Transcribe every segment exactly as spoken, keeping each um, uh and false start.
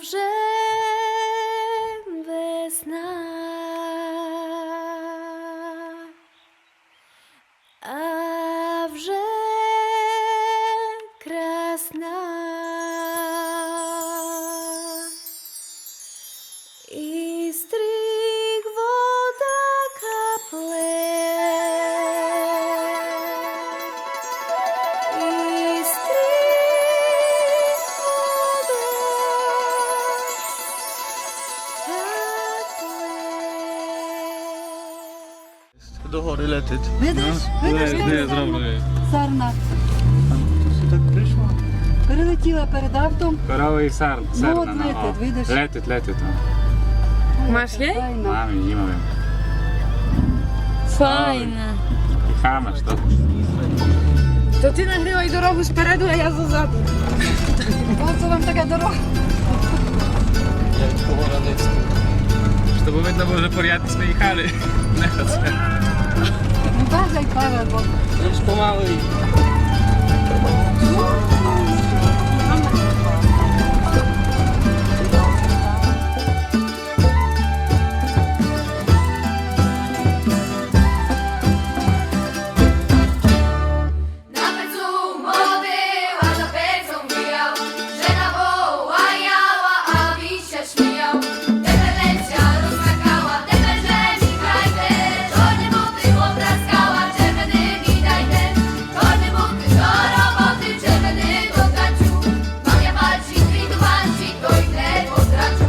Вже весна, а вже красна. І стріх вода капле, і стріх вода капле. До горы летит. Видиш? Видиш, не, не, зроблю. Сарна. Там хтось так прийшов. Перелетіла перед автом. Корова і сар-, ну, сарна, от ну, летить, о. Видиш? Летить, летить, о. Маш є? Файна. Мам, її мам. Файна. Хамаш, то? То ты нагрівай дорогу спереду, а я ззаду. О, це вам така дорога. Як говорили. Щоб видно было, же порядно сьме їхали. Uważaj, Paweł, bo... Już pomału i... Na plecku młody, a za plecą mijał, że na woła jała, a wiś się śmiał. Teper lecia rozskakała, teper ziemi krajte, czorne buty popraskała, czerwonymi dajte, czorne buty do roboty, czerwony do tańcu. Maria walczi, Fridu walczi, to i te potraczą.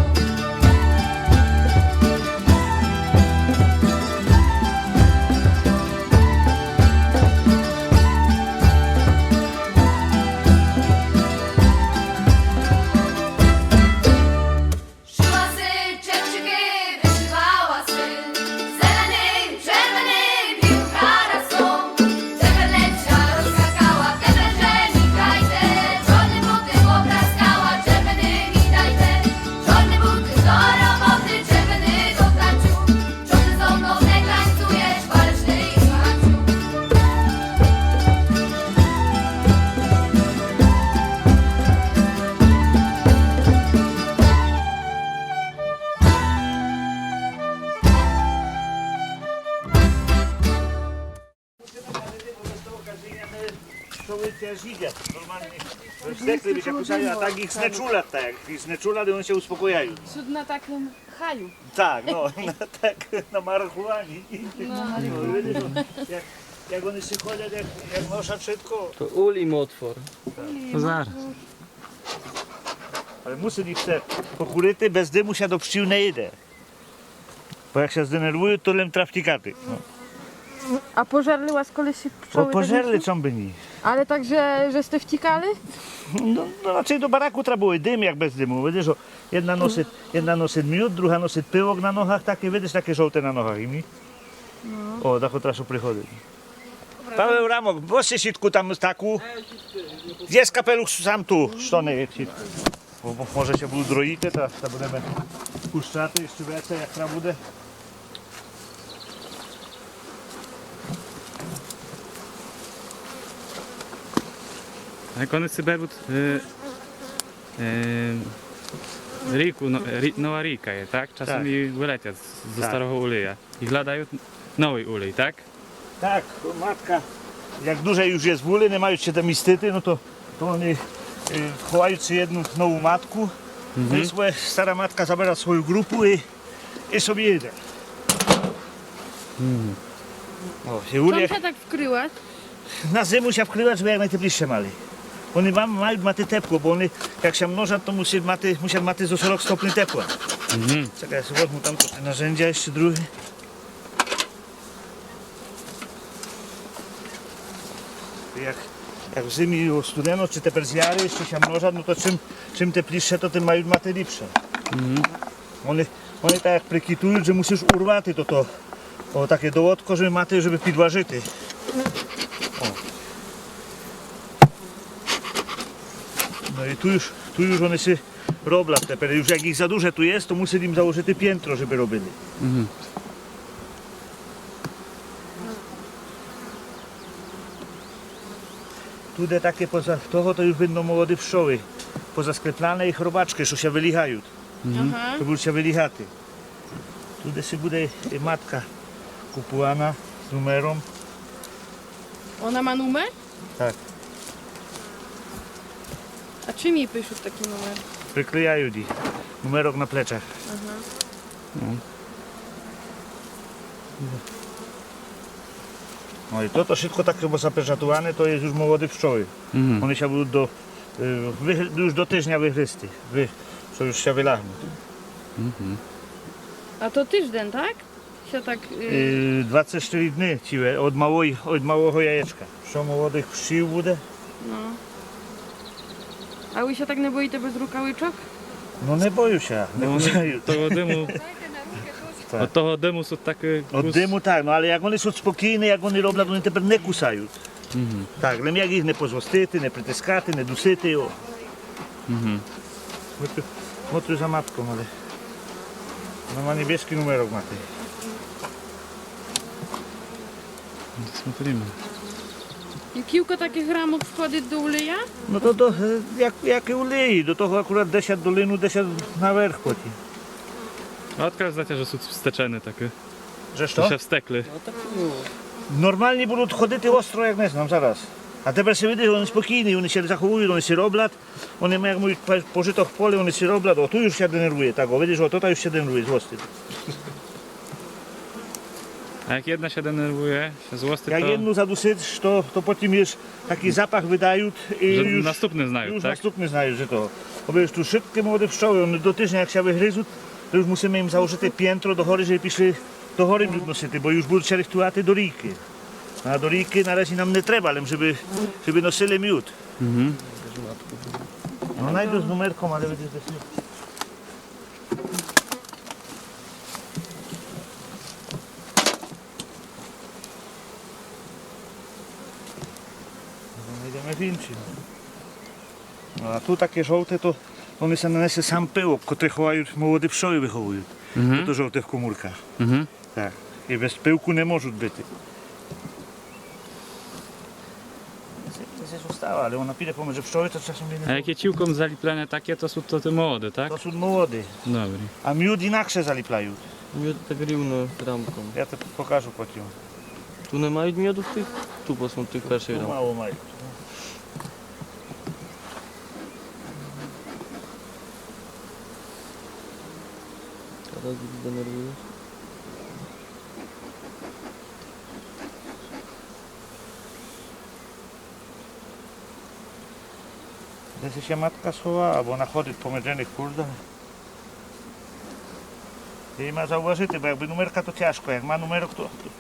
Szyła sy czepczyki, wyszywała sy zelenym, czerwenym i karasą. Teper lecia rozskakała, teper ziemi krajte, czorne buty popraskała, czerwonymi dajte, czorne buty do roboty, czerwony do tańcu. Czorne są nowe, tańcujesz, waleczny i tańcu. Чоловік теж їдять, нормалні. Втекли, бо ся кусають, а так їх не чулять, так. Їх не чулять, і вони ся успокояють. Суть на такым хаю. Так, ну, на, так, на марихуані. Ну. Ну, видиш, як, як вони всі ходять, як, як носять швидко. То уль їм отвор. Зараз. Але мусить їх все покурити, без диму ся до пчіл не йде. Бо як ся зденервують, то лем треба втікати. Ну. А пожерли вас колись пчолы? О, пожерли, чом бы ні? Але так, же, же сте втікали? Ну, ну, значить, до бараку треба было і дим, як без диму. Видиш, о, єдна носить, єдна носить мед, друга носить пивок на ногах, таке, видиш, таке жовте на ногах і мед. Ну. О, так от раз приходить. Павел Рамок, вось сітку там таку. Є капелюх сам ту, штаны є сітку. Бо, бо може ся будуть роїти, та, та будеме пущати іщы веце, як треба буде. Як вони си беруть, е, е, ріку, но-, рі-, нова ріка є, так? Часом і вылетять з, зо старого улія. І гладають новый улій, так? Так, матка, як дуже юж є з вулі, не мають ся де містити, ну то, то вони, е, ховають си єдну нову матку, ну і своя стара матка забере свою ґрупу і, і собі йде. О, і улі... Чом ся так вкрыла? На зиму ся вкрывать, жебы як найтепліше мали. Вони ма-, мають мати тепло, бо вони, як ся множать, то мусять мати, мусять мати зо сорок стопни тепла. Чекай, я собі возьму там то наrzędzia іщы друге. Як, як в зимі студено, ци тепер з яры іщы ся множать, ну то чым, чым тепліше, то тым мають мати ліпше. Вони, вони так як прикітують, же мусиш урвати то, то, о, таке доводко, жебы мати, жебы підважити. О. Ну і ту юж, ту юж вони си роблять тепер. Юж як їх за дуже ту є, то мусить їм заложити пєнтро, жебы робили. Туды таке поза того, то юж видно молоды пчолы. Позасклепляне і хробачкы, што ся вылігають. Ага. То будуть ся вылігати. Туды си буде і матка купувана з нумером. Она ма нумер? Так. А чым єй пишуть такій нумер? Приклеяють єй. Нумерок на плечах. Ага. Но. Но і тото вшытко так, бо запечатуване, то є уж молоды пчолы. Мгм. Они ся будуть до, е, вигр-, уж до тыжня выгрызти, вы-, што уж ся вылягнуть. Мгм. А то тыждень, так? Ся так, е, Е, двадцет штыри дни ціле, од малой, од малого яєчка. Што молодых пчіл буде? Но. А вы ся так не боїте без рукавичок? Но не бою ся, не кусають. Того дыму, Так. Од того дыму суть такы... Од дыму так, но але як они суть спокійны, як они роблять, они тепер не кусають. Мгм. Так, лем як їх не позлостити, не притискати, не дусити, о. Мгм. От, от за матком, але она ма небескій нумерок мати. Смотріме. І кілько такых рамок входить до улія? Но то, то, е, як, як і улії, до того акурат десят долину, десят наверх потім. А одкаль знаєте, же суть встечены такы? Же што? Же ся встекли. Нормалні будуть ходити остро, як не знам, зараз. А тепер ся видить, же они спокійні, они ся заховують, они си роблять. Они як мають па-, пожиток в полі, они си роблять, о, ту уж ся денервує, так, о, видиш, о, то та уж ся денервує, злостить. А як єдна ся денервує, ся злостить, як то єдну задусиш, то, то потім уж такій запах выдають і уж наступны знають, так? Наступны знають, же то. Бо уж ту вшыткы молоды пчолы, они до тыжня як ся выгрызуть, то уж мусиме їм заложыти пєнтро до горы, жебы пішли до горы мюд носити, бо уж будуть ся рыхтувати до рійкы. А до рійкы наразі нам не треба, лем жебы, жебы носили мюд. Мгм. Но, найду з нумерком, але видиш, десь не... Найдеме в іншым. А ту такє жовте, то, то они ся нанесе сам пилок, котрый ховають, молоды пчолы выховують. Мгм. То жовте в комурках. Мгм. Так. І без пилку не можуть быти. Се, се зостала, але она піде поміж пчолы, то часом не... А як є цілком заліпляне такє, то суть то тоты молоды, так? То суть молоды. Добрі. А мюд інакше заліпляють. Мюд так рівно рамком. Я то покажу потім. Ту не мають мюду в тых? Ту, бо суть тых першых рамком. Ту мало мають. Зараз їх денервуєш. Десь ся матка сховала, бо она ходить по медженых курдах. Її ма зауважыти, бо якбы нумерка, то тяжко, як ма нумерок, то, то,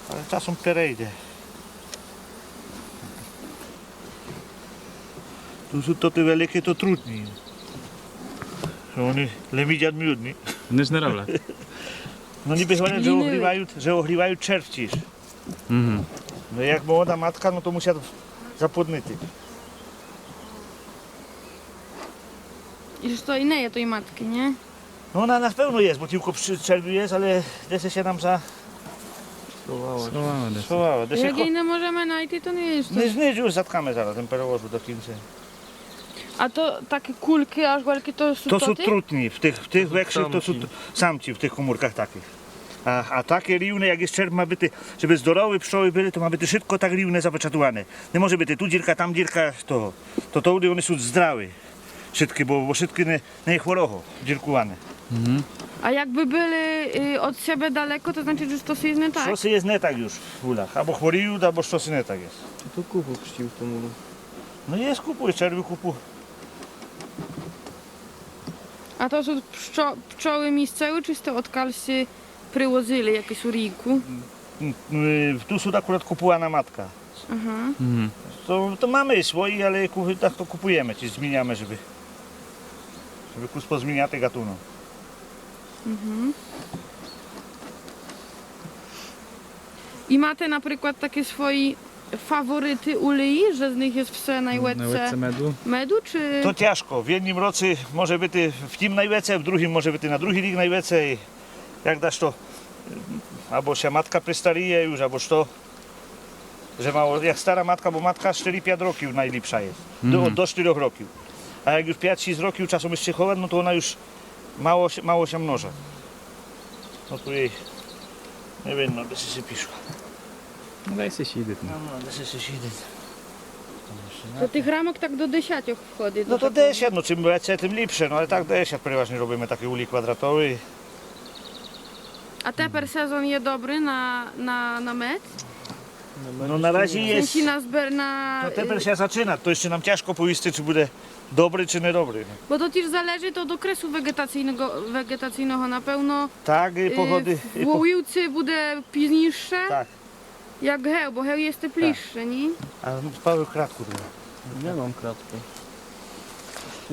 але часом перейде. Ту суть тоты великі, то трутні. Што они лем їдять мюд, ні? Ніч не роблять. Но, нібы говорять, же огрівають, же огрівають черв тіж. Мгм. Но, як молода матка, но то мусять заплоднити. І што, і не є той маткы, ні? Но, она на певно є, бо тілько пчы-, червів є, але десь ся нам за... Сховала. Сховала десь. Сховала, десь... Як єй не можеме найти, то не є што. Не знайдеш, заткаме зараз, тым перевожу до кінця. А то такы кулькы, аж великі, то суть... То суть трутні, в тых, в тых векшых то суть самці в тых комурках такых. А, а такє рівне, як єст черв, ма быти, жебы здоровы пчолы были, то ма быти вшытко так рівне запечатуване. Не може быти ту дірка, там дірка, того. То, то они суть здравы. Вшыткы, бо, бо вшыткы не, не є хворого, діркуване. Мгм. А якбы были, е, од себе далеко, то значыт, же штоси єст не так? Штоси єст не так уж в улях. Або хворіють, або штоси не так єст. То купу пчіл в тому улю. Но, єст купу, і червів купу. А то суть пчо-, пчолы місцевы, чы сте одкальси привозили якусь у рійку? М, м, ту суть акурат купувана матка. Ага. Мгм. То, то маме і свої, але ку-, так то купуєме, чісь зміняме, жебы, жебы кус позміняти гатунок. Мгм. І мате, наприклад, такы свої фавориты улиі, же з них єст все найвеце меду? Найвеце меду, чы... То тяжко. В єднім році може быти в тім найвеце, в другім може быти на другій рік найвеце. Як дашто, або ся матка пристаріє уж, або што. Же мало, як стара матка, бо матка штыри-пять років найліпша єст. До, до штырьох років. А як уж пять-шіст років часом іщи ховат, но то она уж мало ся, мало ся множат. Но ту єй не видно, де ся пішла. Но, дай ся сідет, но. Но, но, де ся сідет. То тых рамок так до десятьох входит, но, до то такого. Десять, но, чим веце, тым ліпше, но, але так десять переважні робиме, такый улій квадратовый. А тепер сезон є добрый на, на, на мед? Но, на разі В сенсі єст. На збер-, на, то тепер ся зачына, то іщи нам тяжко повісти, ци буде добрый, ци недобрый. Бо то тіж залежыт од окресу веґетацийного, веґетацийного, напевно. Так, і погоды, і по- в Олівці буде пізніше. Так. Як гев, бо гев є тепліше, ні? А, но, Павел, кратку туй. Не мам краткы.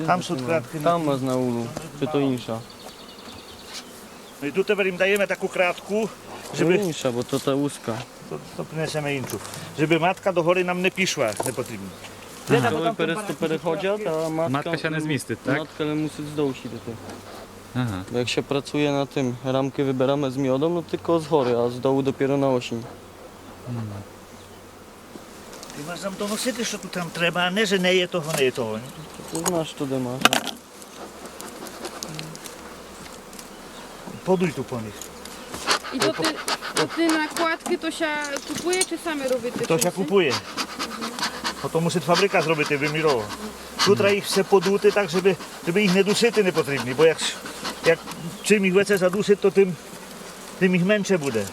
Там сут кратки. Там мож на улю, ци то інша? Но і ту тепер ім даєме таку кратку, жебы... То інша, бо то та узка. То, то принесеме іншу. Жебы матка до горы нам не пішла непотрібно. Ага. Коли перес-, то переходят, а матка... Матка ся не змістит, так? Матка не мусит з долу сідати. Ага. Бо як ся працує на тым, рамкы выбераме з міодом, но тілько з горы, а з долу допіро на осінь. Мгм. Ты маш там доносити, што ту там треба, а не, же не є того, не є того, ні? Ты знаш, што де маш. Подуй ту по них. І то ты, то ты накладкы то ся купує, ци сами робите? То ся купує. Бо то мусит фабрика зробити вымірово. Ту треба їх все подути так, жебы, жебы їх не дусити непотрібні, бо як, як чим їх веце задусит, то тым, тым їх менше буде.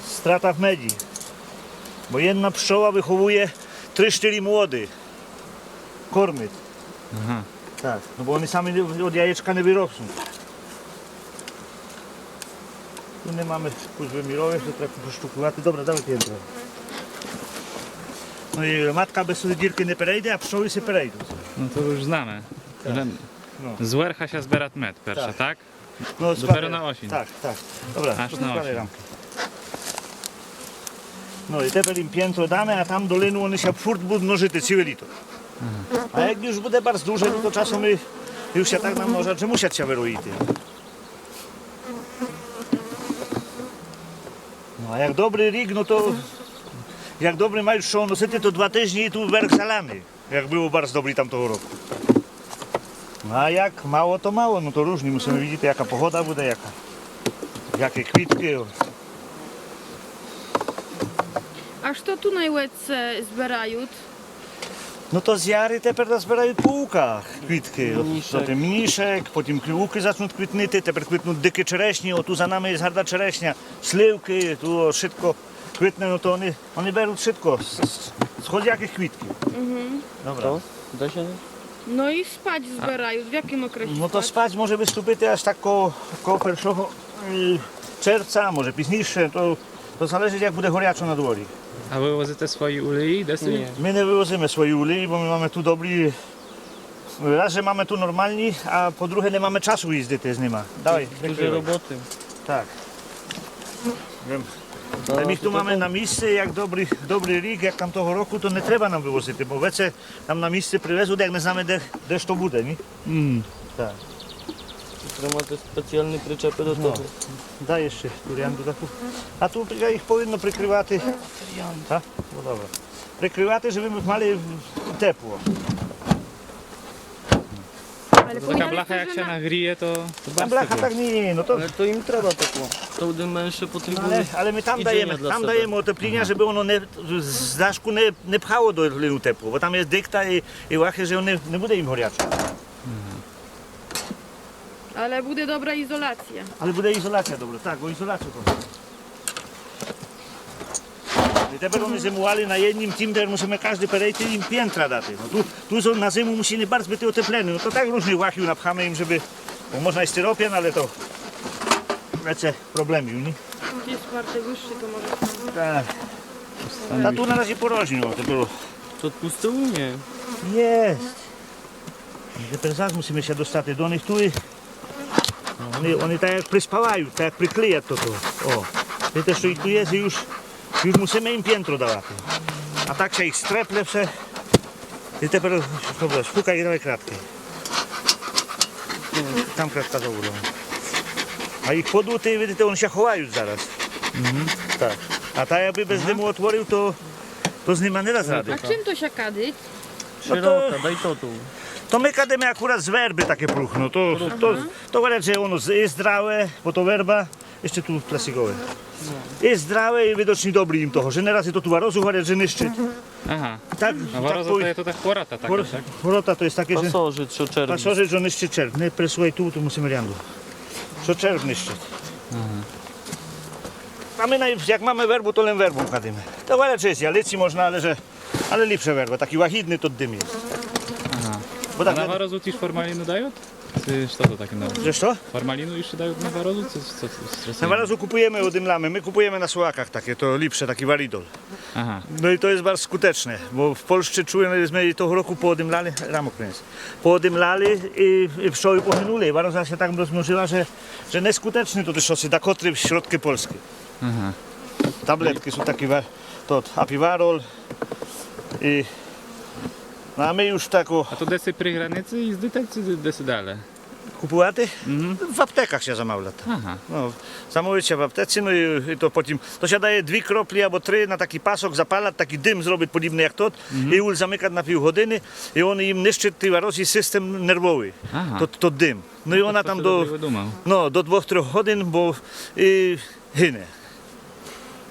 Страта в меді. Бо єдна пчола выховує три-штыри молоды. Кормит. Ага. Так, но бо они самы не, од яєчка не выростут. Ту не маме кус выміровых, то треба поштукувати. Добре, давай пієм. Но і матка без тої діркы не перейде, а пчолы ся перейдут. Но то уж знаме. Так. Же... Но. З верха ся зберат мед перше, так? Но, допіро на осінь. Так, так. Добре, аж на осінь. Но і тепер ім пєнтро даме, а там долину они ся фурт будут множити ціле літо. Ага. А як уж буде барз дуже, но то часом і, і уж ся так намножат, же мусят ся выроїти. Но, а як добрый рік, но то, як добрі мают што носити, то два тыжні і ту верх заляны. Як было барз добрі тамтого року. Но а як мало, то мало, но то ріжні. Мусиме видіти, яка погода буде, яка, якы квіткы. А што ту найвеце зберают? Но то з яры тепер назберают по луках квіткы. Мнішек. Потім мнішек, потім кві-, лукы зачнут квітнити, тепер квітнут дикы черешні, о, ту за нами є гарда черешня, сливкы, ту, о, вшытко квітне, но то они Они берут вшытко, з, з, з хоч якых квітків. Мгм. Добре. Што? Де ся... Но і спач зберают, в якым окресі спач? Но то спач може выступити аж так коло, коло першого, е, червця, може пізніше, то, то залежыт, як буде горячо на дворі. А вывозите свої улеї десь? Ні. Мы не вывозиме свої улеї, бо мы маме ту добрі Раз, же маме ту нормалні, а по друге, не маме часу їздити з нима. Давай, дуже роботы. Так. Вем. Але мы їх ту маме на місци, як добрый, добрый рік, як тамтого року, то не треба нам вывозити, бо веце там на місци привезут, як не знаме, де, де што буде, ні? Мгм. Так. Треба мати спеціалны причепы до того. Дай іщи ту рянду таку. А ту їх повинно прикрывати. Так? Но добре. Прикрывати, жебы мы мали тепло. Така блаха, як ся нагріє, то, то барз тепло. Та бляха так не, но то... Але то їм треба тепло. То буде менше потребує. Но але, але мы там даєме, там даєме отепліня, жебы воно не, з дашку не, не пхало до лину тепло, бо там є дикта і, і лахы, же не, не буде їм горячо. Мгм. Але буде добра ізолація. Але буде ізолація добра, так, бо ізолацію то. І тепер они зимували на єднім тім, тепер мусиме каждый перейти їм пєнтра дати. Но ту, ту зо-, на зиму мусиме барз быти отеплены. Но то так ріжных лахів напхаме їм, жебы, бо можна і стиропян, але то веце проблемів, ні? Туй є парте выжшы, то може там. Так. А ту на разі порожньо, то было. Тут пусте улє? Єст. Тепер зараз мусиме ся достати до них туй. Они, они так як приспавают, так як приклеят тото. О, видите, што і ту є, і уж, уж мусиме їм пєнтро давати. А так ся їх стрепле все. І тепер, добре, штука і давай краткы. Там кратка за углом. А їх подути, видите, они ся ховают зараз. Мгм. Так. А так, якбы без диму отворив, то, то з нима не даст рады. А чим то ся кадить? Шырока, дай то ту. То мы кадиме акурат з вербы таке прухно. То, то, то вербы, же оно з-, і здраве, бо то верба, іщы ту пластикове. І здраве, і видочні добрі їм того. Же не раз і то ту варозу говорят, же нищыт. Ага. Так, а так вароза то є то та хворота така, так? Хворота то є таке, же пасожыт, што червне. Пасожыт, же нищыт черв. Не пресувай ту, ту мусиме рянду. Што черв нищыт. Ага. А мы най-, як маме вербу, то лем вербом кадиме. То говорят, же з ялиці можна, але же, але ліпше верба, такій лагідный тот дым є. Ага. Бо так на варозу тіж формаліну дають? Ци што то таке на... Же што? Формаліну іщы дають на варозу? Ци, ци, ци, ци... На варозу купуєме, одымляме. Мы купуєме на Словаках таке, то ліпше, такій варідол. Ага. Но і то є барз скутечне, бо в Польщы чуєме, же зме і того року поодымляли, рамок принес. Поодымляли і, і пчолы погынули. Вароза ся так розмножыла, же, же нескутечне то тіж штоси, дакотры в сродкы Польскы. Ага. Таблеткы сут такі, ва-, тот, апіварол і, но а мы юж тако... А то деси при границі їздите, ци деси дале? Купувати? Мгм. В аптеках ся замавлят. Ага. Но, замовит ся в аптеці, но і, і то потім, то ся дає дві кроплі або три на такій пасок, запалят, такій дым зробит, подібный як тот, і уль замыкат на пів годины, і он їм нищыт тій варозі систем нервовый. Ага. То, то дым. Но і она там до, но, до двох-трьох годин, бо і гыне.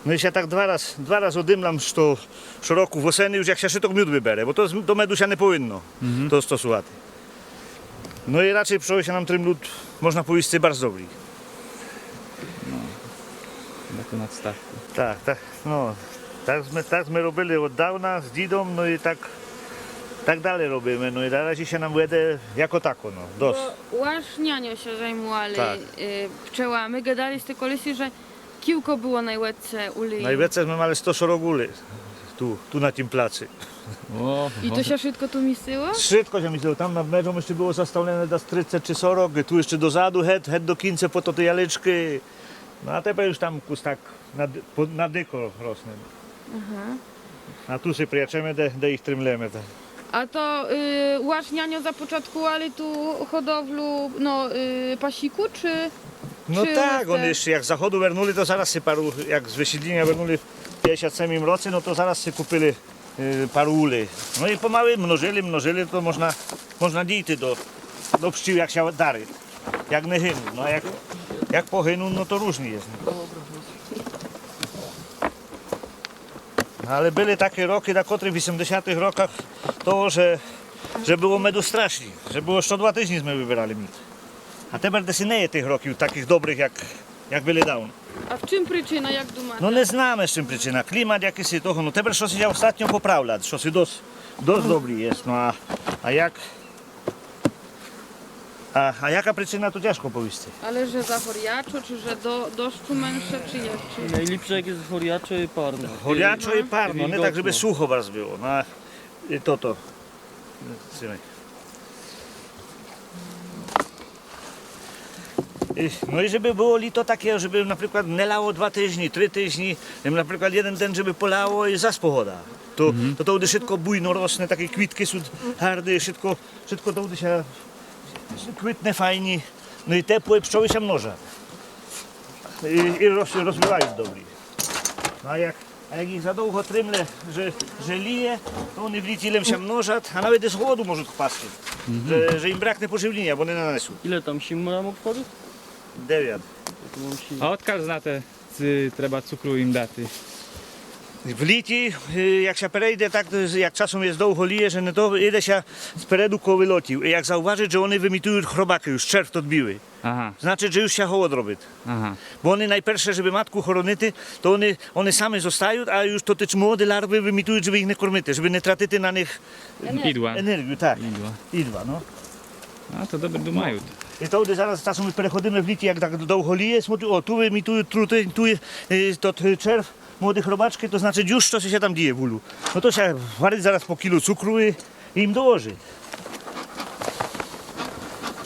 Но і ся так два раз, два раз одымлям, што, што року в осени, юж як ся шыток мюд выбере, бо то з, до меду ся не повинно то стосувати. Но і рачей пчолы ся нам тримлют, можна повісти, барз добрі. Но, таку надставку. Так, так, но, так зме, так зме робили од давна з дідом, но і так, так дале робиме, но і на разі ся нам веде яко тако, но, досц. Бо ваш няньо ся займували, е, пчелами, гадали сте колиси, же кілько было найвеце улі? Найвеце зме мали сто сорок улі. Ту, ту на тім плаци. О, і то ся шытко ту містило? Шытко ся містило. Там над межом іщы было заставлене дас трицет ци сорок, ту іщы дозаду гет, гет до кінця по тоты яличкы. Но а тепер юж там кус так на ди-, по-, на дико росне. Ага. А ту си прячеме, де, де їх тримлеме, та. А то, е, ваш няньо започаткували ту годовлю, но, е, пасіку, ци... Но ци так, сте... Они іщы як з заходу вернули, то зараз си пару, як з высідліня вернули в пятдесят семім році, но то зараз си купили, е, пару улі. Но і помалы множили, множили, то можна, можна дійти до, до пчіл, як ся дарит. Як не гынут, но а як, як погынут, но то ружні єст. Але были такы рокы, на котрых в вісемдесятых роках, того, же, же было меду страшні, же было што два тыжні зме выберали мед. А тепер десь не є тых років такых добрых, як, як были давно. А в чым причина, як думате? Но не знаме, з чым причина. Клімат якыси того, но тепер штоси ся остатньо поправлят, штоси досц, досц добрі єст, но а, а як А, а яка причина, то тяжко повісти. Але же за горячо, ци же до-, дощу менше, ци як, ци... Найліпше, як єст горячо і парно. Горячо і парно, не так, жебы сухо барз было. Но, і тото. І, но і жебы было літо таке, жебы наприклад не ляло два тыжні, три тыжні, наприклад єден ден, жебы поляло і зас погода. То, то, то вшытко буйно росне, такы квіткы сут гарды, вшытко Вшытко то ся квитне файні, но і тепло, і пчолы ся множат. І, і роз-, розвивают добрі. Но а як, а як їх за довго тримле, же, же ліє, то они в літі лем ся множат, а навет і з голоду можут впасти. Же, же їм бракне поживліня, бо не нанесут. Іле там сім рамок входит? Девят. А одкаль знате, ци треба цукру їм дати? В літі, е, як ся перейде так, то як часом єст довго ліє, же не то, іде ся спереду коло вылотів. І як зауважыт, же они вымітуют хробакы, юж черв тот білый. Ага. Значыт, же юж ся голод робит. Ага. Бо они найперше, жебы матку хоронити, то они, они самы зостают, а юж то тоты молоды лярвы вымітуют, жебы їх не кормити, жебы не тратити на них енергію. Ідла. Енергію, так. Ідла. Ідла, но. А, то добре думают. І то зараз часом переходиме в літі, як так довго ліє, смотрю, о, ту вымітуют труты, ту є, е, тот, е, черв, молоды хробачкы, то значыт, юж штоси ся там діє в улю. Но то ся варит зараз по кілу цукру і, і їм доложыт.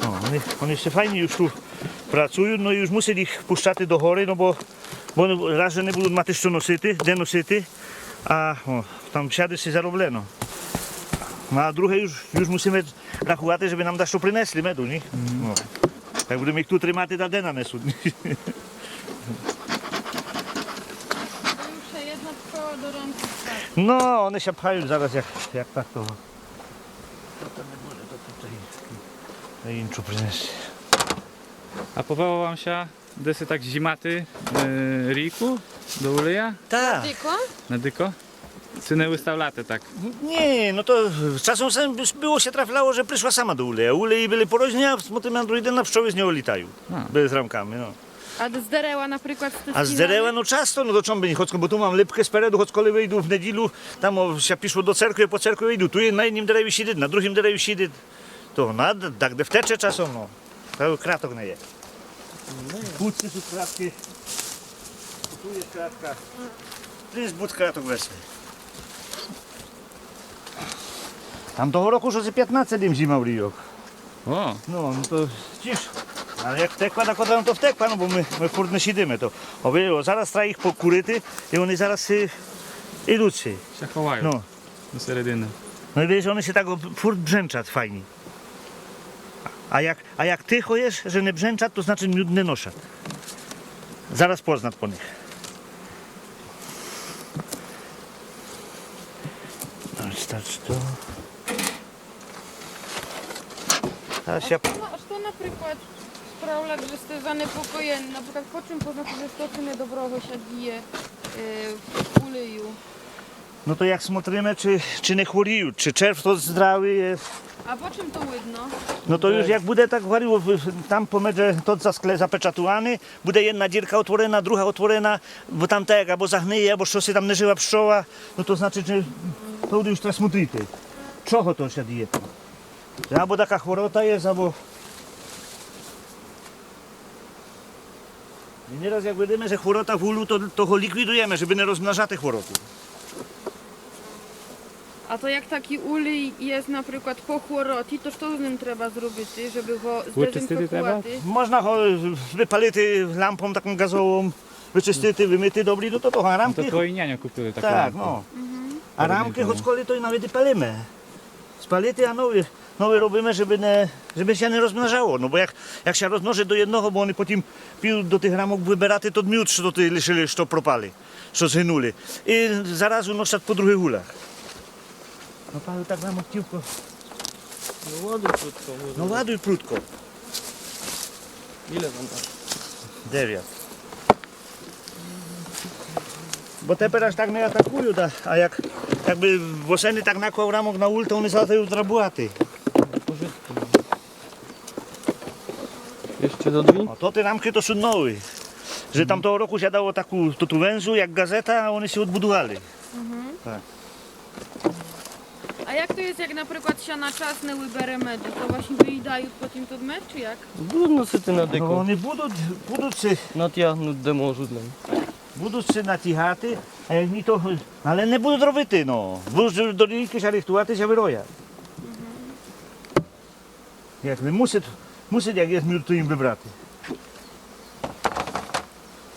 О, они, они іщы файні юж ту працуют, но і юж мусит їх пущати до горы, но бо, бо они раз, же не будут мати што носити, де носити, а, о, там всяды си зароблено. Но а друге юж, юж мусиме рахувати, жебы нам дашто принесли меду, ні? Мгм. Но. Як будеме їх ту тримати, та де нанесут, ні? Юж ся єдна пчола до рамку вкладе. Но, они ся пхают зараз, як, як так того. То не буде, то туй на іншу принесе. А повело вам ся десь так зімати, е, рійку до улия? Так. Дико? На дико? Ци не выставляти так? Ні, но то часом сам было ся трафляло, же пришла сама до улия. Улиі были порожні, а смотриме на другій день, а пчолы з нього літают. А. Без рамками, но. А з дерева, наприклад, сте... А з дерева, но, часто, но, то чом бы ні, хоц, бо ту мам липкы спереду, хоц коли выйду в неділю, там, о, ся пішло до церкви, по церкви выйду, ту є на єднім дереві сідит, на другім дереві сідит. То на, так де втече часом, но. Та краток не є. Пуци сут краткы. Ту є кратка. Ту є буд краток веселі. Тамтого року уж зо пятнадцет им зімав рійок. О. Но, но то тіж. Але як втекла, так одразу то втекла, но бо мы, мы фурт не сідиме то. О, видиш, о, зараз треба їх покурити, і они зараз си ідут си. Ся ховают. Но. До середины. Но і видиш, они си так о, фурт бженчат файні. А як, а як тихо єш, же не бженчат, то значыт мід не ношат. Зараз познат по них. Ось так, што. А што, а што, наприклад, справлят, же сте занепокоєны? Наприклад, по чым познати, же штоси недоброго ся діє, е, в улию? Но то як смотриме, ци, ци не хворіют, ци черв тот здравый є. А по чым то видно? Но то уж як буде так, гварю, в-, в-, там помедже тот заскле-, запечатуваны, буде єдна дірка отворена, друга отворена, бо там так, або загниє, або штоси там не жыла пчола, но то значыт, же то буде уж треба смотрити. Чого то ся діє? Або така хворота є, або І нераз, як видиме, же хворота в улю, то, то го ліквідуєме, жебы не розмножати хвороту. А то як такій улій єст, наприклад, по хвороті, то што з ним треба зробити, жебы го здезінфіковати? Можна го выпалити лампом таком ґазовом, вычыстити, вымыти добрі, но то, то рамкы. То твої няньо купили таку лампу. Так, но. А рамкы, хоц коли, то і навет і палиме. Спалити, а новы, новы робиме, жебы не, жебы ся не розмножало. Но бо як, як ся розмножыт до єдного, бо они потім підут до тых рамок выберати тот мід, што туй лишыли, што пропали, што згынули. І заразу носят по другых улях. Но, Павел, так нам тілько. Но ладуй прудко, може. Но ладуй прудко. Іле там аж? Девят. Бо тепер аж так не атакуют, а, а як, якбы восени так наклав рамок на уль, то они зачали драбувати. Іщы до дві? О, то тоты рамкы то сут новы. Же тамтого року ся дало таку, то ту вензу, як ґазета, а они си одбудували. Мгм. Так. А як то єст, як, наприклад, ся на час не выбере меду, то властні выїдают потім тот мед, чи як? Будут носити на дико. Но, они будут, будут си натягнут, де можут нам. Будут си натягати, а як ні, то, але не будут робити, но. Будут до рійкы ся рыхтувати, ся выроят. Мгм. Як не мусит, мусит, як єст мед, то їм выбрати.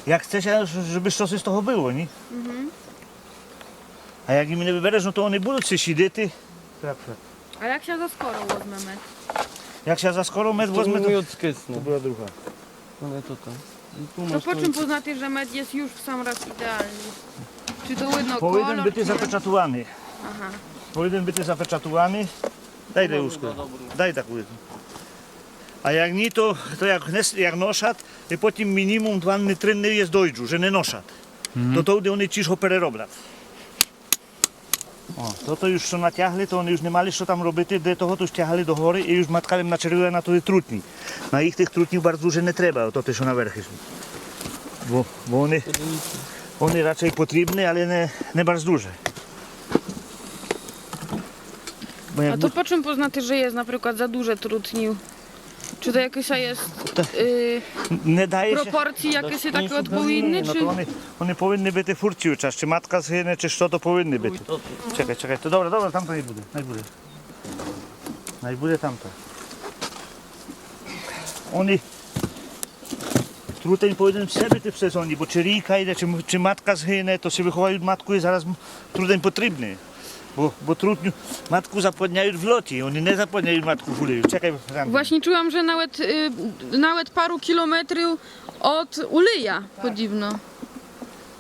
Як хце ся, жебы штоси з того было, ні? Мгм. А як їм не выбереш, но то они будут си сідити. Так, так. А як ся заскоро возме мед? Як ся заскоро мед возме, то... Мед скисне. То была друга. Она то там. Но то по чым познати, же мед єст юж в сам раз ідеалный? Чи то видно колор, чи як? Повинен быти запечатуваный. Ага. Повинен быти запечатуваный. Дай, дай, Ускор. Дай таку. А як ні, то, то як не с-, як ношат, і потім мінімум два дни, три дни єст дойдж, же не ношат. Мгм. То тогды они тіж го перероблят. О, тото юж што натягли, то они юж не мали што там робити, де того то юж тягали до горы і юж матка лем начервила на тоты трутні. На їх тых трутнів барз дуже не треба, о тоты, што на верхы сут. Бо, бо они, они рачей потрібны, але не, не барз дуже. Бо як... А то по чым познати, же єст, наприклад, за дуже трутнів? Чи то якысь єст, е, пропорції якісь такі одповідні, чи? Ні, но то они, они повинны быти фурт цілый час, чи матка згыне, чи што, то повинны быти. Чекай, чекай, то добре, добре, там то най буде, най буде. Най буде там то. Они, трутень повинен все быти в сезоні, бо чи рійка йде, чи, чи матка згыне, то си выховают матку і зараз м-, трутень потрібный. Бо, бо трутню, матку заплодняют в лоті, они не заплодняют матку в улею. Чекай, Ганна. Власні чула єм, же навет, е, навет пару кілометрів од улея подібно.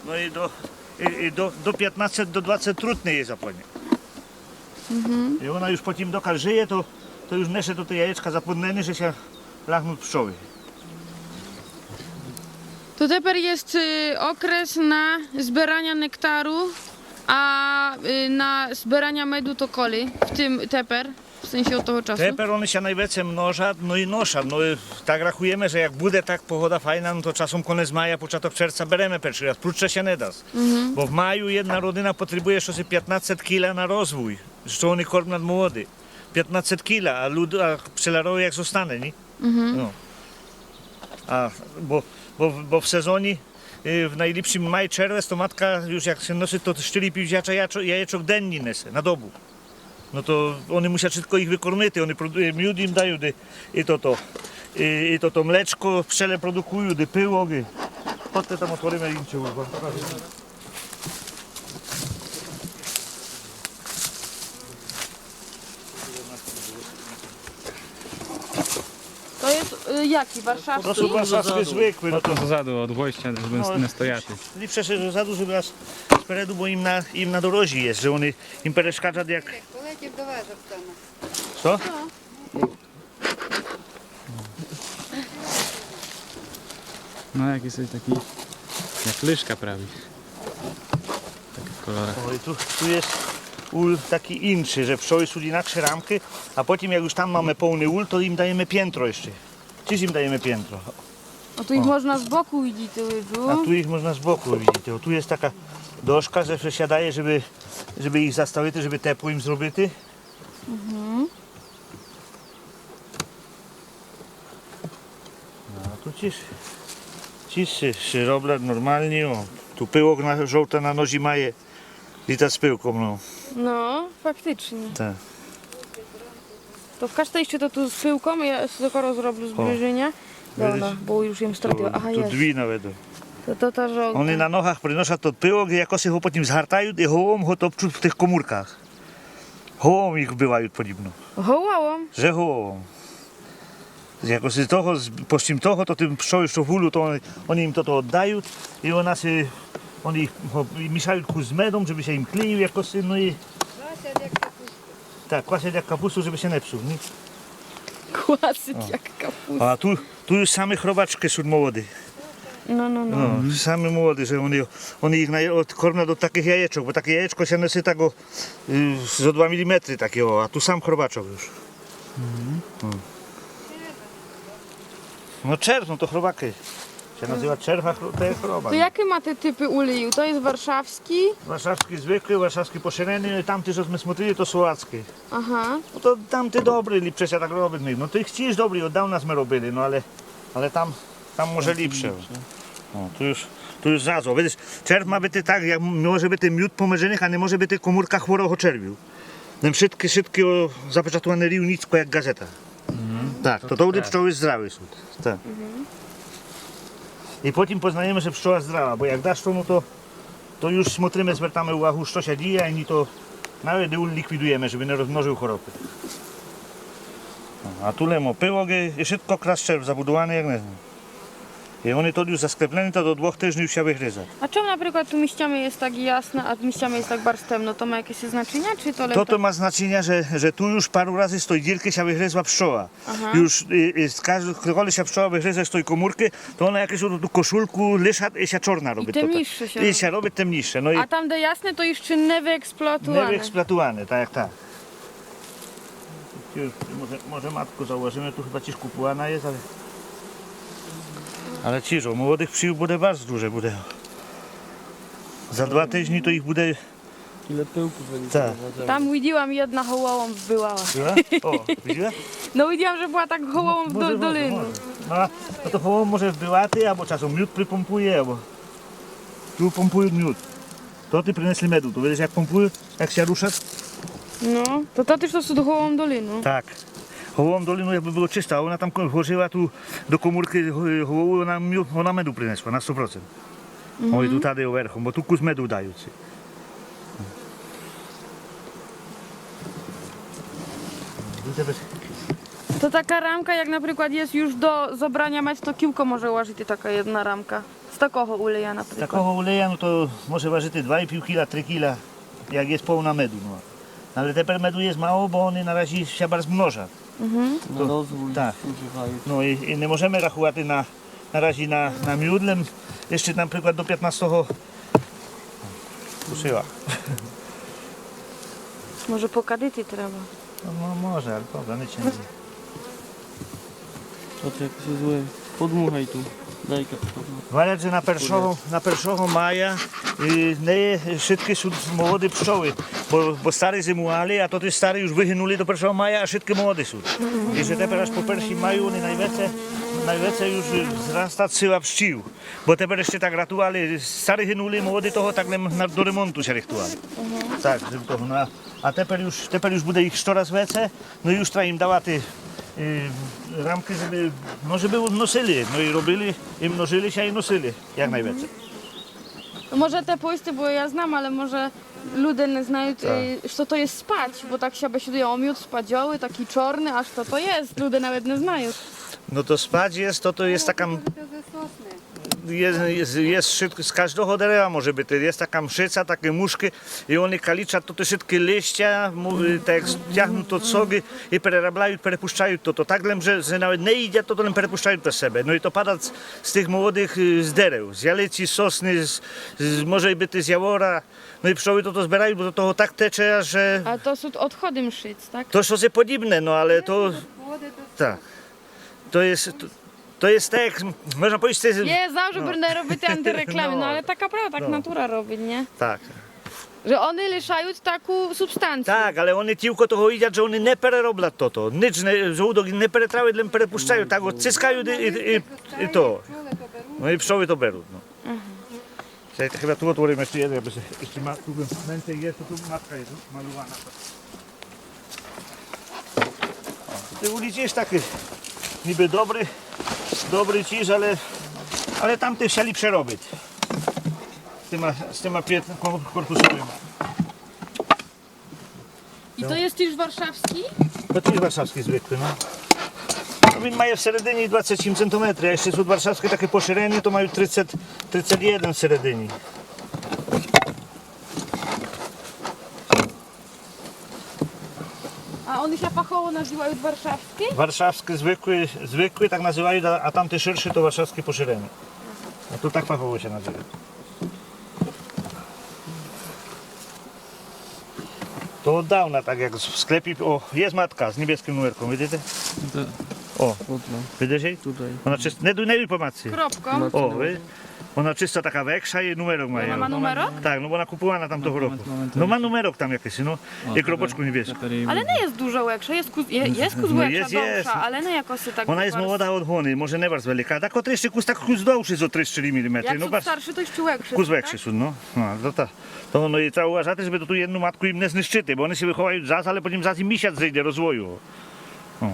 Но і до, і, і до, до пятнадцет, до двадцет трутней є заплодня. Мгм. І она уж потім, докы жыє, то, то уж несе тоты яєчка заплоднены, же ся лягнут пчолы. То тепер єст, е, окрес на збераня нектару, а, е, на збераня меду то коли? В тым тепер? В сенсі од того часу? Тепер они ся найвеце множат, но і ношат. Но, е, так рахуєме, же як буде так погода файна, но то часом конец мая, початок червца береме першый раз. Прудше ся не даст. Мгм. Бо в маю єдна родина потребує штоси пятнадцет кіля на розвуй, што они кормлят молоды. Пятнадцет кіля, а люд-, а пчелярови як зостане, ні? Мгм. Но. А, бо, бо, бо в сезоні, е, в найліпшым май, червец, то матка уж як ся носит, то штыри-пять яєчок, яєчок денні несе, на добу. Но то они мусят вшытко їх выкормити, они проду-, е, мюд їм дают, і, і тото, і, і тото млечко пчеле продукуют, і пылок, і... Ходте там, отвориме іншы угол, вам покажу. То єст, е, якый? Варшавскый? То сут варшавскы звыклы, но то... Ззаду од гойща, жебы не стояти. Ліпше ся ззаду, жебы аж спереду, бо їм на, їм на дорозі єст, же они їм перешкаджат як... Полетів до вас, Оксана. Што? Но, якісь такы, як лыжка праві. Так в кольорах. О, і ту, ту єст уль такій іншый, же пчолы сут інакше рамкы, а потім, як уж там маме полный уль, то їм даєме пєнтро іщы. Ци їм даєме пєнтро. А ту їх можна збоку видіти, виджу. А ту їх можна збоку видіти. О, ту єст така дошка, же ся дає, жебы, жебы їх заставити, жебы тепло їм зробити. Мгм. А ту ци, ци ся, ся роблят нормалні, о. Ту пылок на, жовты на нозі має, літат з пылком, но. Но, фактычні. Так. То вкажте іщы то ту з пылком, я скоро зроблю зближыня. Видиш? Добрі, бо уж єм стратила. Ага, ту єст. Дві навет. То, то та жовта. Они на ногах приносят тот пылок і якоси го потім згартают і головом го топчут в тых комурках. Головом їх вбивают подібно. Головом? Же головом. Якоси з того, з, по чим того, то тым пчолы, што в улю, то они, они їм тото оддают і она ся, они їх го, і мішают кус з медом, жебы ся їм клеїв якоси, но і... Квасят як капусту. Так, квасят як капусту, жебы ся не псув, ні? Квасят як капусту. А ту, ту уж самы хробачкы сут молоды. Но, но, но. Но, самы молоды, же они, они їх най-, од, кормлят од такых яєчок, бо таке яєчко ся несе так о, е, зо два міліметры таке, о, а ту сам хробачок уж. Мгм. О. Но черв, но то хробакы. Ся называт черв, а хро-, то є хробак. То якы мате типы улею? То єст варшавскы? Варшавскы звыклы, варшавскы пошырены, і там, што сме смотрили, то словацкы. Ага. Но то там ты добрый, ліпше ся так робит, но. Но ты їх ци добрый, од давна сме робили, но але, але там, там може ліпше. О, ту уж, ту уж зразу. Видиш, черв ма быти так, як може быти мюд помежи них, а не може быти комурка хворого червю. Там вшыткы, вшыткы, о, запечатуване рівніцко, як газета. Мгм. Так, то, то тоды пчолы здравы сут. Так. Мгм. І потім познаєме, же пчола здрава, бо як дашто, но то, то уж смотриме, звертаме увагу, што ся діє, а ні то навет уль ліквідуєме, жебы не розмножыв хоробы. А ту лем о пылок і, і вшытко крас черв забудуване, як не знам. І они тоды уж заскреплены, то до двох тыжнів ся выгризат. А чом, наприклад, ту місцями єст так ясно, а місцями єст так барз темно? То ма якесь значыня, ци то лем... То, то ма значыня, же, же ту уж пару разы з той діркы ся выгризла пчола. Ага. Уж, і, і з кажд-, коли ся пчола выгрызе з той комуркы, то она якусь ту, ту кошульку лишат і ся чорна робит. І темнійше ся робит. І ся робит темнійше, но і... А там, де ясне, то іщы не выексплоатуване. Не выексплоатуване, так, так. Ци уж, може, може матку зауважиме, ту хыба ци уж купувана єст, але, але ци уж, молодых пчіл буде барз дуже, буде. За два тыжні то їх буде. Кіле пылку вылізе на землю. Так. Там виділа єм, єдна головом вбивала. Виділа? О, виділа? Но, виділа єм, же была так головом в до-, долину. Може, може. Но, но то головом може вбивати, або часом мюд припомпує, або ту помпуют мюд. То тоты принесли меду, то видиш, як помпуют? Як ся рушат? Но, то тоты, што сут головом долину. Так. Головом долину, якбы было чисто, а она там ко-, вложыла ту до комуркы го-, голову, она мю-, она меду принесла на сто процент. Мгм. Ой, ту тады верхом, бо ту кус меду дают. То така рамка, як, наприклад, єст уж до зобраня мед, то кілько може важыти така єдна рамка? З такого улея, наприклад. З такого улея, но, то може важыти два і пів кіля, три кіля, як єст полна меду, но. Але тепер меду єст мало, бо они наразі ся барз множат. На розвой ужывают. Но і, і не можеме рахувати на, наразі на, на мід, лем іщы, наприклад, до пятнастого ушыла. Може, покадити треба? Но, но може, але добре, нич не буде. То ты як ся зве. Подмугай ту. Дай-ка подмугай. Гварят, же на першого, на першого мая і не є, вшыткы сут молоды пчолы, бо, бо стары зимували, а то тоты стары уж выгынули до першого мая, а вшыткы молоды сут. І же тепер аж по першым маю они найвеце, найвеце уж зрастат сила пчіл. Бо тепер іщы так ратували, стары гынули, молоды того, так лем на, до ремонту ся рыхтували. Так, же того на А тепер уж, тепер уж буде іх штораз веце, но і уж треба ім давати, е, рамкы, жебы, но, жебы носили, но і робили, і множили ся, і носили, як найвеце. Можете повісти, бо я знам, але може люде не знают, е, што то є спадз, бо так ся бесідує о мід спадзьовый, такій чорный, а што то є, люде навет не знают. Но то спадз є, то, то є така м- Є, є, є вшытко, з каждого дерева може быти. Є така мшыца, такы мушкы, і они калічат тото вшыткы листя, му-, так як тягнут од согы і перераблают, перепущают тото. Так лем, же, же навет не їдят тото, лем перепущают през себе. Но і то падат з, з тых молодых, е, з дерев, з ялиці, з сосны, з, з, може быти з явора. Но і пчолы тото зберают, бо до того так тече, же... А то сут одходы мшыц, так? То штоси подібне, но але то... Так. То є, то, то є так, як, можна повісти, то є... Я завжды буду робити антирекламу, но але така правда, так натура робит, ні? Так. Же они лишают таку субстанцию. Так, але они тілько того їдят, же они не перероблят тото. Нич не, жолудок не перетравят, лем перепущают, так одцискают і, і, і, і то. Но і пчолы то берут, но. Ага. Чекайте, хыба ту отвориме іщы єден, абы ся іщы ма-, ту бым менше є, то ту матка є малювана. О, ты уліч такый, нібы добрый, добрый чиж, але, але там ты ся ліпше робит. З тыма, з тыма пят-, кор-, корпусовыма. І то є тіж варшавскій? То тіж варшавскій звыклый, но. Но, він має в середині двадцет сім сантиметрів, а іщы сут варшавскы такы пошырены, то мают тридцет, тридцет єден в середині. А они ся фахово называют варшавскы? Варшавскы звыклы, звыклы так называют, а, а тамты шыршы то варшавскы пошырены. А то так фахово ся называют. То од давна так як в склепі, о, є матка з небескым нумерком, видите? Да. О, видиш єй? Тутай. Она чис-, не дуй, не дуй по матці. Кропком. О, видиш? Она чисто така векша і нумерок має. Она ма нумерок? Так, но бо она купувана там того року. Но ма нумерок там якысь, но. І кропочку небескым. Але не є дуже векша, є кус, є, є кус векша, довша, але не якоси так. Она є молода од гоны, може не барз велика. Так от іщы кус, так кус довшы зо три-штыри міліметры. Як сут старшы, то іщы векшы. Кус векшы сут, но. Но, то та. То, но і треба уважати, жебы ту єдну матку ім не знищыти, бо они ся выховают зас, але потім зас ім місяц зыйде розвою. О.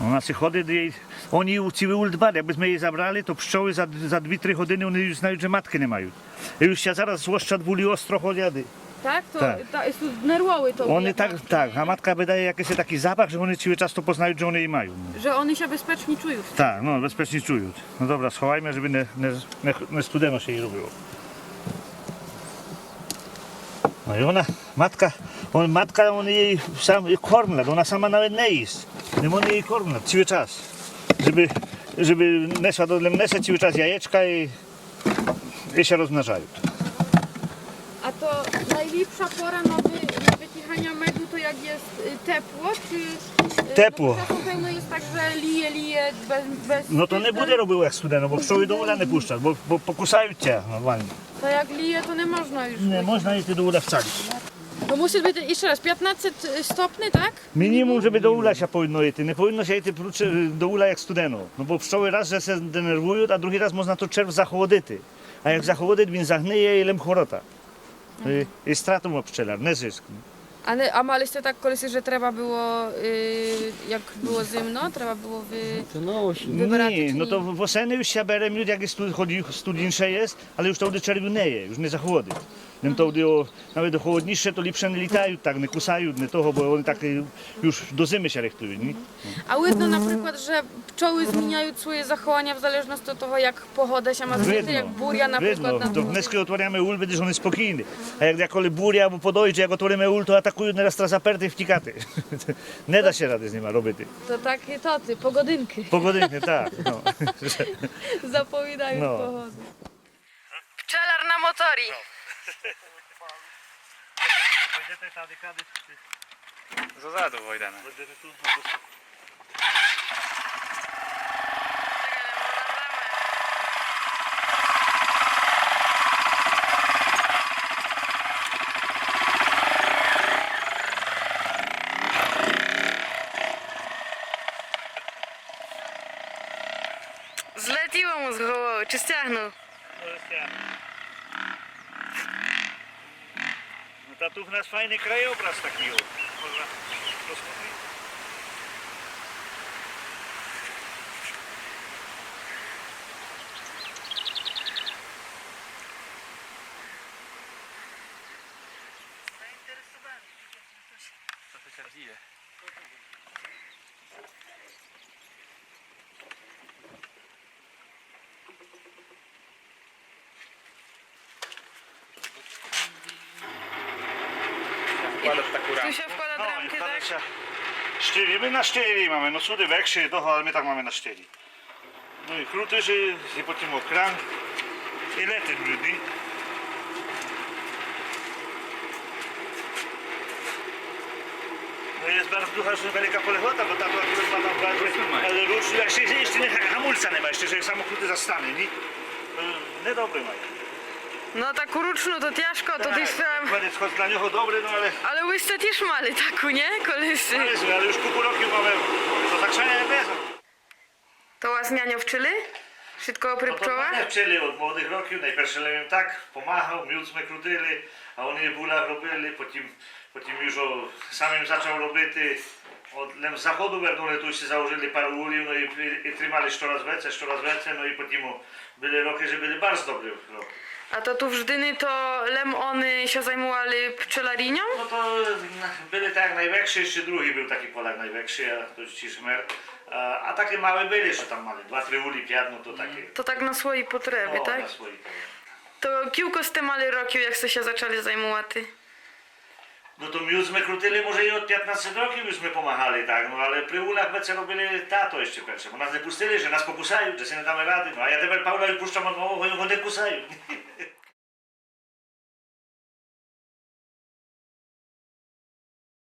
Она ся ходит, єй, они ю цілый уль дбат, якбы зме єй забрали, то пчолы за, за дві-три годины они уж знают, же маткы не мают. І уж ся зараз злощат вулі остро ходят. Так? То, та, і сут нервовы то. Они так, так, а матка выдає якысь такій запах, же они цілый час то познают, же они єй мают. Же они ся безпечні чуют. Так, но, безпечні чуют. Но добре, сховайме, жебы не, не, не, не студено ся єй робило. Но і она, матка, он, матка, они єй сам і кормлят, она сама навет не їст. Не, они єй кормлят цілый час. Жебы, жебы несла, то лем несе цілый час яєчка і і ся розмножают. А то найліпша пора на вы-, на вытіганя меду, то як є, е, тепло, ци, е, тепло. Но, бо часом певно є так, же ліє, ліє без, без... Но то не буде робило як студено, бо пчолы до уля не пущат, бо, бо покусают тя нормално. То як ліє, то не можна уж. Не можна іти до уля вцале. То мусит быти іщы раз пятнадцет стопни, так? Мінімум, жебы до уля ся повинно іти. Не повинно ся іти пру-, до уля як студено. Но бо пчолы раз, же ся денервуют, а другій раз можна тот черв захолодити. А як захолодит, він загниє і лем хворота. І, і страту ма пчеляр, не зиск. А не, а мали сте так колиси, же треба было, е, як было зимно, треба было вы-, выбирати, ци ні? Ні, но то в, в осени уж ся бере мед, як є студ-, хоть студенше є, але уж тогды червю не є, уж не захолодит. Лем то, о, навет холоднійше, то ліпше не літают, так не кусают, не того, бо они так, е, юж до зимы ся рыхтуют, ні? А видно, наприклад, же пчолы зміняют своє захованя в залежности од того, як погода ся ма змінити, як буря, наприклад, видно. То днеска отворяме уль, видиш, они спокійны. А як, як коли буря або подойдзе, як отвориме уль, то атакуют, не раз треба заперти, втікати. Не да ся рады з нима робити. То такі тоты, погодинкы. Погодинкы, так, но. Заповідают погоду. Пчелар на моторі. Пойдете тады, кадись? Зазаду войдеме. Пойдете ту, на доску. Злетіло му з головы, чи стягнув? Но та ту в нас файный краєобраз такій, о. Можна посмотрити. Заінтересованый, видиш, што то ся діє. Вкладат таку рамку. Ту ся вкладат рамкы, так? Штырі, мы на штырі маме, но сут векшы, того, але мы так маме на штырі. Но і крутиш, і потім о кран, і летит мед. Но є барз дуже велика полеглота, бо та була, курва, там барз, але ручну, як іщы, іщы не, гамульця нема, іщы, же само крутиш, застане, ні? Е, недобрі мают. Но так ручну то тяжко, то тыж там. Кладець хоц для нього добрі, но але... Але вы сте тіж мали таку, нє? Колиси. Мали сме, але юж купу років маме, то так ся не везе. То вас няньо вчыли? Вшыткого при пчолах? Но то мене вчыли од молодых років, найперше лем им так помагал, мюд сме крутили, а они в улях робили, потім, потім юж о, сам им зачал робити. Од, лем з заходу вернули, ту си заложыли пару улів, но і, і, і тримали штораз веце, штораз веце, но і потім о, были рокы, же были барз добры рокы. А то ту вждыни то лем они ся займували пчеларіньом? Но то, е, были так як найвекшы, іщы другій был такій поляк найвекшы, а то тіж вмер. А, а такы малы были, што там мали два-три улі, пят, но то такы. То так на свої потребы, так? Но, на свої потребы. То кілько сте мали років, як сте ся зачали займувати? Но то мюд сме крутили, може, і од пятнадцет років юж сме помагали, так, но, але при улях веце робили тато іщы перше, бо нас не пустили, же нас покусают, же си не даме рады, но, а я тепер Павла пущам од малого, го не кусают.